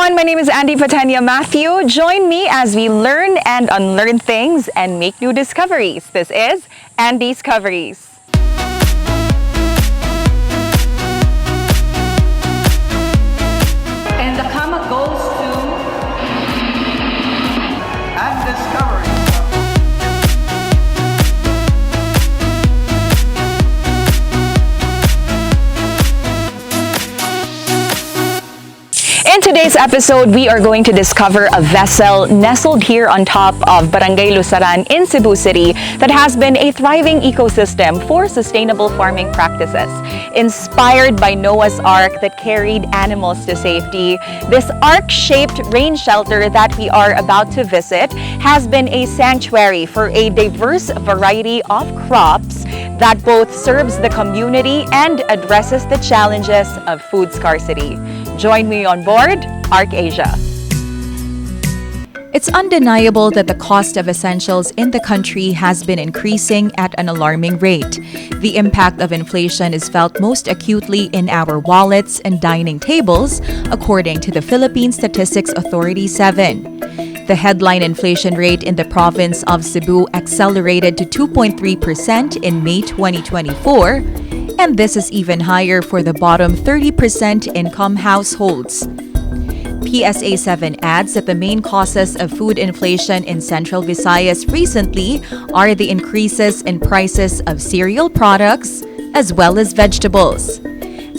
Everyone, my name is Andi Patenia Matthew. Join me as we learn and unlearn things and make new discoveries. This is Andiscoveries. And the comma goes to Andiscoveries. In today's episode, we are going to discover a vessel nestled here on top of Barangay Lusaran in Cebu City that has been a thriving ecosystem for sustainable farming practices. Inspired by Noah's Ark that carried animals to safety, this ark-shaped rain shelter that we are about to visit has been a sanctuary for a diverse variety of crops that both serves the community and addresses the challenges of food scarcity. Join me on board Ark Asia. It's undeniable that the cost of essentials in the country has been increasing at an alarming rate. The impact of inflation is felt most acutely in our wallets and dining tables, according to the Philippine Statistics Authority 7. The headline inflation rate in the province of Cebu accelerated to 2.3% in May 2024, and this is even higher for the bottom 30% income households. PSA 7 adds that the main causes of food inflation in Central Visayas recently are the increases in prices of cereal products as well as vegetables.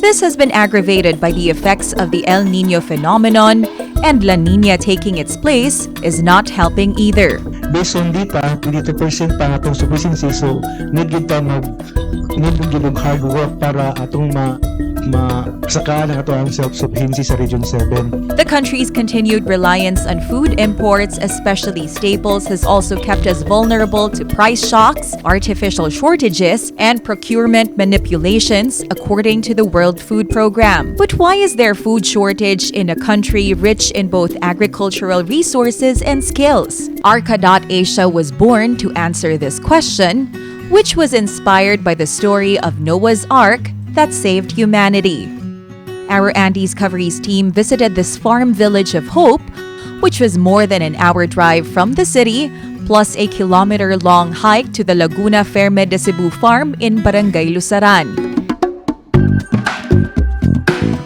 This has been aggravated by the effects of the El Nino phenomenon, and La Nina taking its place is not helping either. Based on data, 22% pa atong sufficiency, so need gid ta mag need gid og hard work para atong ma masakaan ang atoang self-sufficiency sa Region 7. The country's continued reliance on food imports, especially staples, has also kept us vulnerable to price shocks, artificial shortages, and procurement manipulations, according to the World Food Program. But why is there food shortage in a country rich in both agricultural resources and skills? Arka.Asia was born to answer this question, which was inspired by the story of Noah's Ark that saved humanity. Our Andiscoveries team visited this farm village of Hope, which was more than an hour drive from the city, plus a kilometer long hike to the Laguna Ferme de Cebu farm in Barangay Lusaran.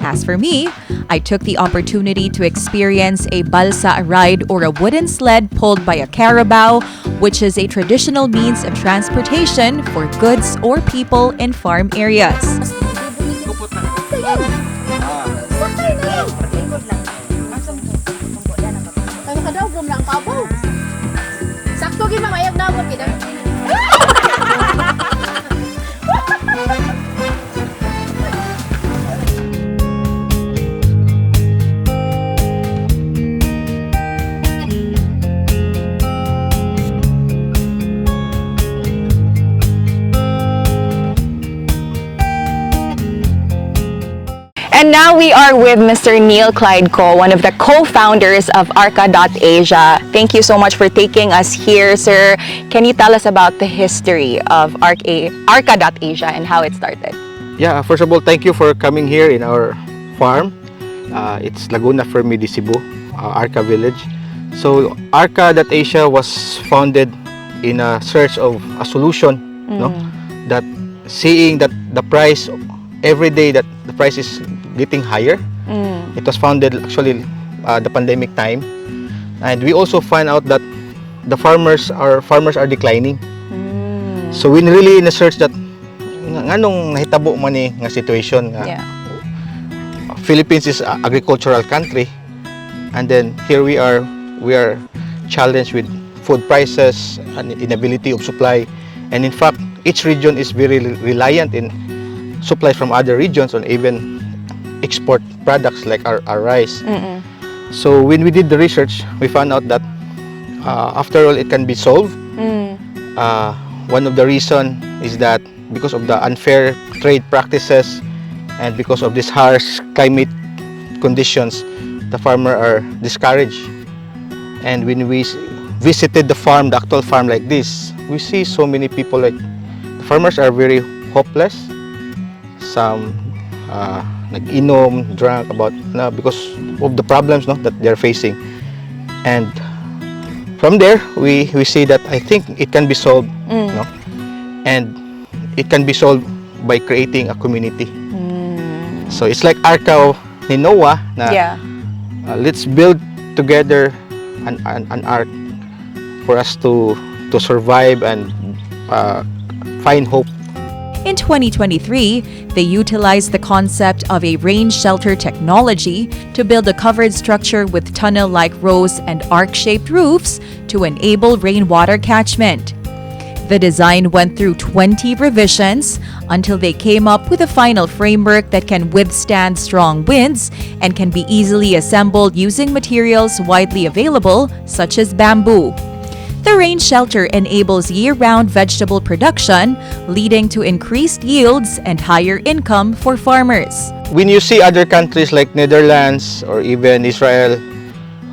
As for me, I took the opportunity to experience a balsa ride, or a wooden sled pulled by a carabao, which is a traditional means of transportation for goods or people in farm areas. Sakay na lang. Kay makadawgom na ang kabaw. Sakto gid, ma'am, ayaw dawgon gid. And now we are with Mr. Neil Clyde Co, one of the co-founders of Arka.Asia. Thank you so much for taking us here, sir. Can you tell us about the history of Arka.Asia and how it started? Yeah, first of all, thank you for coming here in our farm. It's Laguna Fermi de Cebu, Arka Village. So Arka.Asia was founded in a search of a solution, no? That seeing that the price every day, that the price is getting higher. It was founded actually the pandemic time, and we also find out that the farmers are declining. So we really in a search that nganong nahitabo man ni nga situation nga Philippines is a agricultural country, and then here we are challenged with food prices and inability of supply, and in fact each region is very reliant in supply from other regions and even export products like our rice. So when we did the research, we found out that after all it can be solved. One of the reason is that because of the unfair trade practices and because of this harsh climate conditions, the farmer are discouraged. And when we visited the farm, the actual farm like this, we see so many people, like the farmers are very hopeless. Some nag-inom, drunk about na because of the problems, no, that they're facing. And from there, we see that I think it can be solved, no? And it can be solved by creating a community. So it's like Arka ni Noah na let's build together an ark for us to survive and find hope. In 2023, they utilized the concept of a rain shelter technology to build a covered structure with tunnel like rows and arc shaped roofs to enable rainwater catchment. The design went through 20 revisions until they came up with a final framework that can withstand strong winds and can be easily assembled using materials widely available, such as bamboo. The rain shelter enables year round vegetable production, leading to increased yields and higher income for farmers. When you see other countries like Netherlands or even Israel,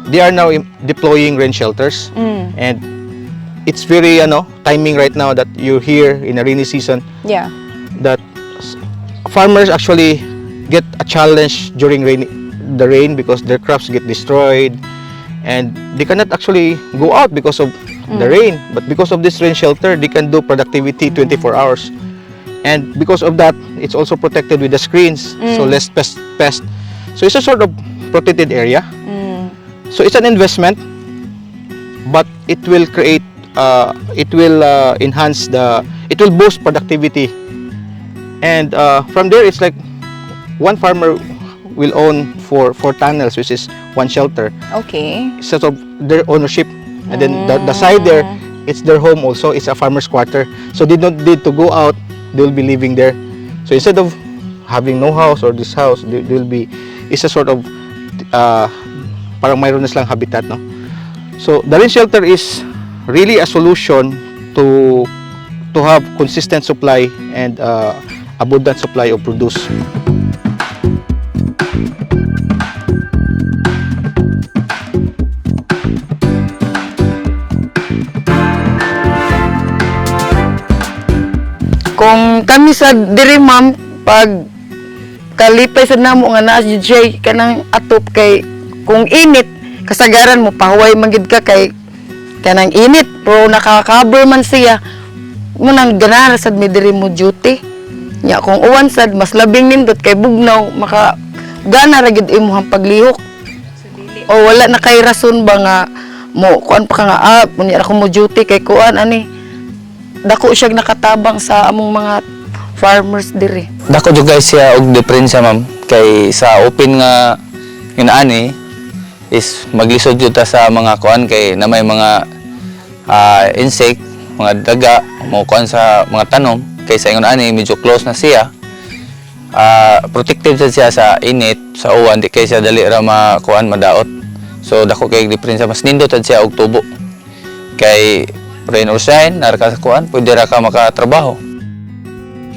they are now deploying rain shelters. And it's very ano, timing right now that you're here in a rainy season that farmers actually get a challenge during the rain because their crops get destroyed and they cannot actually go out because of the rain. But because of this rain shelter, they can do productivity 24 hours. And because of that, it's also protected with the screens, so less pest. So it's a sort of protected area. So it's an investment, but it will enhance the it will boost productivity. And from there, it's like one farmer will own four tunnels, which is one shelter. Sort of their ownership. And then the side there, it's their home also. It's a farmer's quarter. So they don't need to go out. They'll be living there. So instead of having no house or this house, they will be, it's a sort of, parang mayroon na silang habitat, no? So the rain shelter is really a solution to have consistent supply and abundant supply of produce. Kung kami sa diri, ma'am, pag kalipay sa namo nga naa jud siya kanang atop kay kung init, kasagaran mo pahuway man gid ka kay kanang init, pero nakaka-cover man siya mo nang ganahan sad mi diri mo duty nya. Kung uwan sad, mas labing nindot kay bugnaw, maka gana ra gid imong paglihok o wala na kay rason ba nga mo kuan pa ka nga, ah, unya ra ko mo duty kay kuan ani. Dako siya nakatabang sa among mga farmers diri. Dako jud guys siya og diferensya, ma'am, kay sa open nga inaani is maglisod jud ta sa mga kuan kay na may mga insect, mga daga mo kuan sa mga tanom. Kay sa ingon ani medyo close na siya. Protected sad siya sa init, sa uwan, di kay siya dali ra makuan, madaot. So dako kay diferensya, mas nindot sad siya og tubo. Kay rain or shine, nara ka sa kuan, pwede ra ka makatrabaho.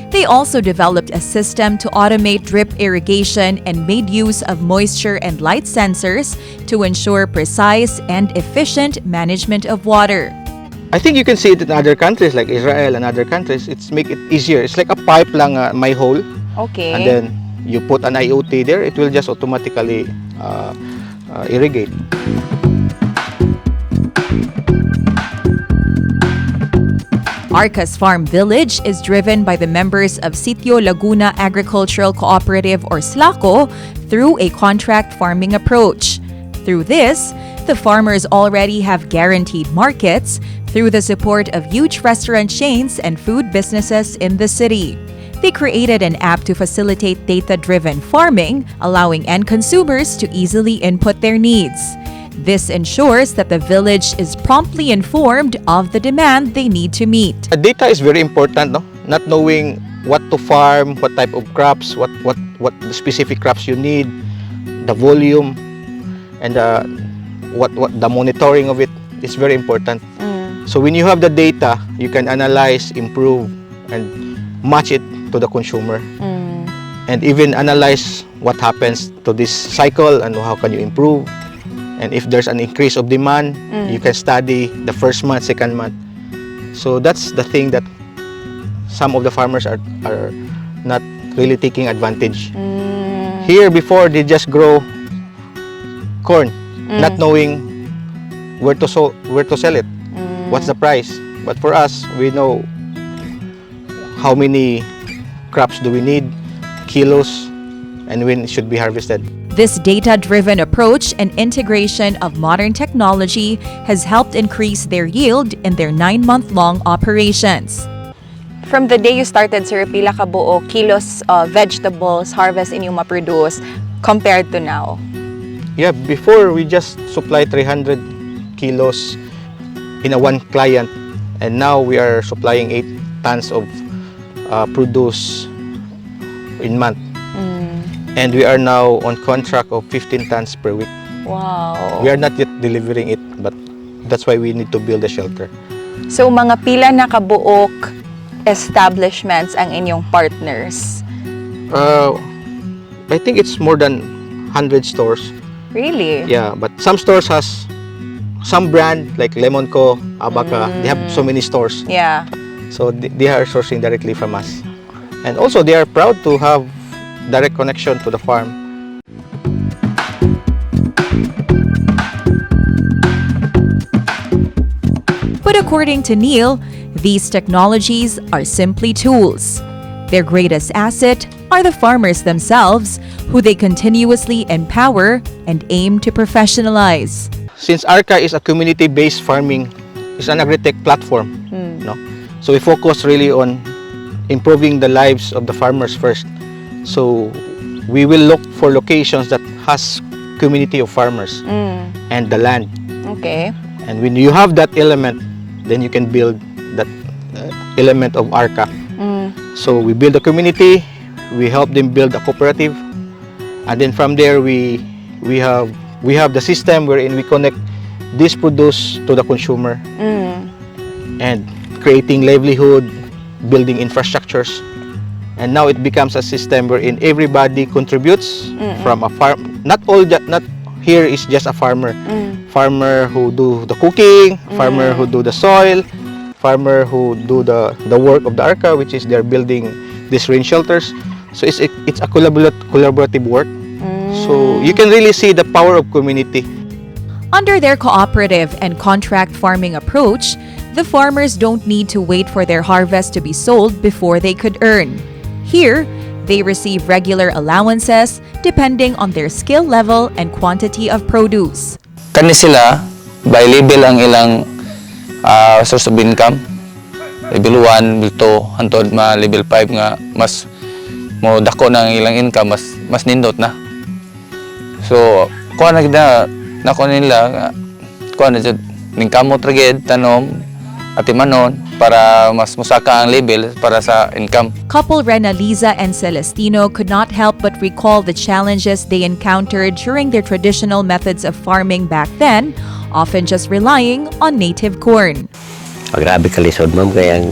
They also developed a system to automate drip irrigation and made use of moisture and light sensors to ensure precise and efficient management of water. I think you can see it in other countries like Israel and other countries. It's make it easier. It's like a pipe lang, may hole, and then you put an IoT there. It will just automatically irrigate. Arca's Farm Village is driven by the members of Sitio Laguna Agricultural Cooperative, or SLACO, through a contract farming approach. Through this, the farmers already have guaranteed markets through the support of huge restaurant chains and food businesses in the city. They created an app to facilitate data driven farming, allowing end consumers to easily input their needs. This ensures that the village is promptly informed of the demand they need to meet. Data is very important, no? Not knowing what to farm, what type of crops, what the specific crops you need, the volume, and the what the monitoring of it is very important. So when you have the data, you can analyze, improve, and match it to the consumer. And even analyze what happens to this cycle and how can you improve. And if there's an increase of demand, you can study the first month, second month. So that's the thing that some of the farmers are not really taking advantage. Here before, they just grow corn, not knowing where to sell it, what's the price. But for us, we know how many crops do we need, kilos, and when it should be harvested. This data driven approach and integration of modern technology has helped increase their yield in their 9-month long operations. From the day you started, sir, pila ka buo kilos vegetables harvest inyong ma-produce compared to now? Yeah, before we just supply 300 kilos in a one client, and now we are supplying 8 tons of produce in month. And we are now on contract of 15 tons per week. We are not yet delivering it, but that's why we need to build a shelter. So mga pila na kabuok establishments ang inyong partners? I think it's more than 100 stores. Really? Yeah, but some stores has some brand like Lemon Co, Abaca. They have so many stores. So they are sourcing directly from us. And also they are proud to have direct connection to the farm. But according to Neil, these technologies are simply tools. Their greatest asset are the farmers themselves, who they continuously empower and aim to professionalize. Since ARCA is a community-based farming, it's an agri-tech platform, no? So we focus really on improving the lives of the farmers first. So we will look for locations that has community of farmers and the land. And when you have that element, then you can build that element of ARCA. So we build a community, we help them build a cooperative, and then from there we have the system wherein we connect this produce to the consumer and creating livelihood, building infrastructures. And now it becomes a system wherein everybody contributes from a farm. Not all, not here is just a farmer. Farmer who do the cooking, farmer who do the soil, farmer who do the work of the ARCA, which is they're building these rain shelters. So it's a collaborative work. So you can really see the power of community. Under their cooperative and contract farming approach, the farmers don't need to wait for their harvest to be sold before they could earn. Here, they receive regular allowances depending on their skill level and quantity of produce. Kani sila by level ang ilang source of income. Level 1, level 2, hantod ma level 5 nga mas mo dako na ang ilang income, mas mas nindot na. So, kuha na gid na nako nila nga kuha na jud ning kamot ra gid tanom atimanon para mas musaka ang level para sa income. Couple Rena Liza and Celestino could not help but recall the challenges they encountered during their traditional methods of farming back then, often just relying on native corn. Ah, grabe kalisod, ma'am, kaya ang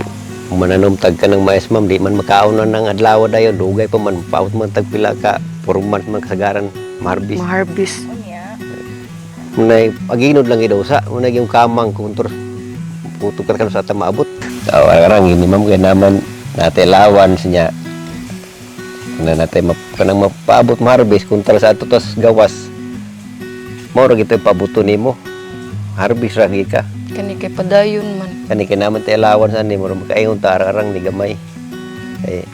mananom tag ka ng mais, ma'am, di man makaon na ng adlaw dayon, dugay pa man paut man tag pila ka 4 months man kasagaran maharbis. Maharbis. Munay aginod lang gid usa, munay yung kamang kuntor puto ka kan sa ta maabot. Oh, arang ini, ma'am, kay naman nate lawan sinya na nate map, kanang mapaabot maharbis kontra sa ato tas gawas. Mao ra gito pabuto nimo. Harvest ra gid ka. Kani kay padayon man. Kani kay naman tay alawan sa ni murag makaingon ta arang ni gamay kay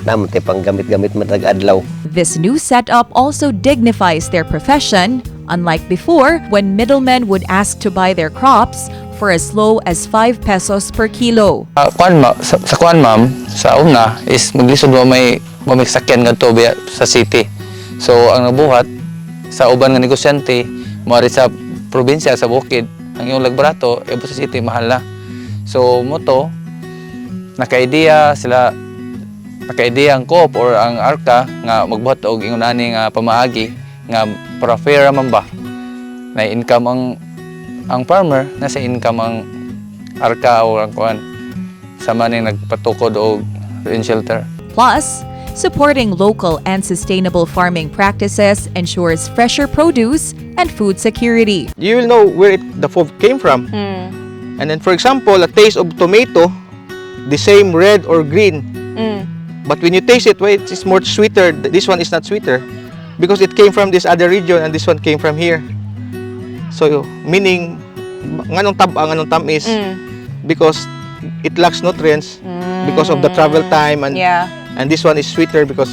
naman tay panggamit-gamit man tag adlaw. This new setup also dignifies their profession, unlike before when middlemen would ask to buy their crops for as low as 5 pesos per kilo. Kuan ma, sa kuan, ma'am, sa una is maglisod wa may sakyan ngadto biya sa city. So ang nabuhat sa uban nga negosyante moari sa probinsya sa bukid, ang iyong lagbarato iabot sa city mahal na. So mo to naka-idea sila, naka-idea ang co-op or ang ARCA nga magbuhat og ingon ani nga pamaagi nga para fair man ba na income ang farmer, nasa income ang ARCA o ang kuan sama ning nagpatukod og rain shelter. Plus, supporting local and sustainable farming practices ensures fresher produce and food security. You will know where the food came from. And then, for example, a taste of tomato, the same red or green. But when you taste it, wait, it's more sweeter. This one is not sweeter. Because it came from this other region and this one came from here. So meaning, nganong tab-a, nganong tamis, because it lacks nutrients because of the travel time and and this one is sweeter because,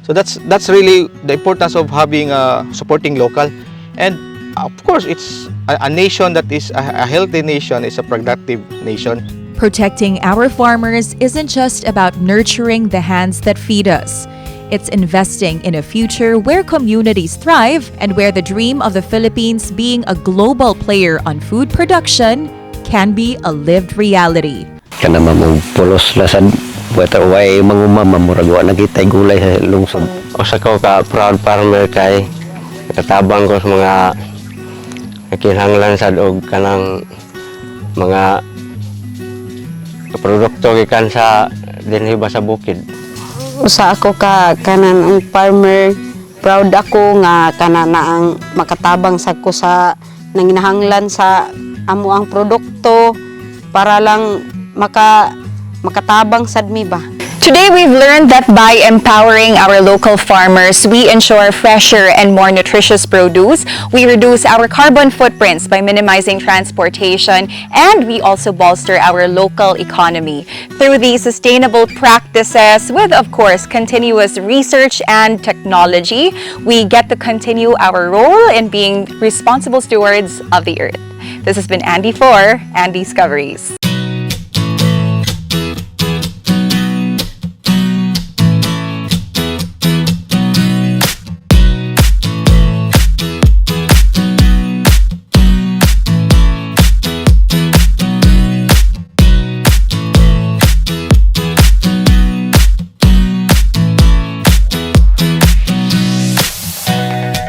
so that's really the importance of having supporting local. And of course, it's a nation that is a healthy nation is a productive nation. Protecting our farmers isn't just about nurturing the hands that feed us. It's investing in a future where communities thrive and where the dream of the Philippines being a global player on food production can be a lived reality. Kana, ma'am, og pulos na sad whether way manguma, ma'am, murag wa na kitay gulay sa lungsod. Usa ko ka proud farmer kay nakatabang ko sa mga kinahanglan sad og kanang mga produkto gikan sa dinhi ba sa bukid. Usa ako ka kanan ang farmer, proud ako nga kana na ang makatabang sa ko sa nanginahanglan sa amo ang produkto para lang makatabang sad mi ba. Today, we've learned that by empowering our local farmers, we ensure fresher and more nutritious produce. We reduce our carbon footprints by minimizing transportation, and we also bolster our local economy. Through these sustainable practices, with, of course, continuous research and technology, we get to continue our role in being responsible stewards of the earth. This has been Andy for Andiscoveries.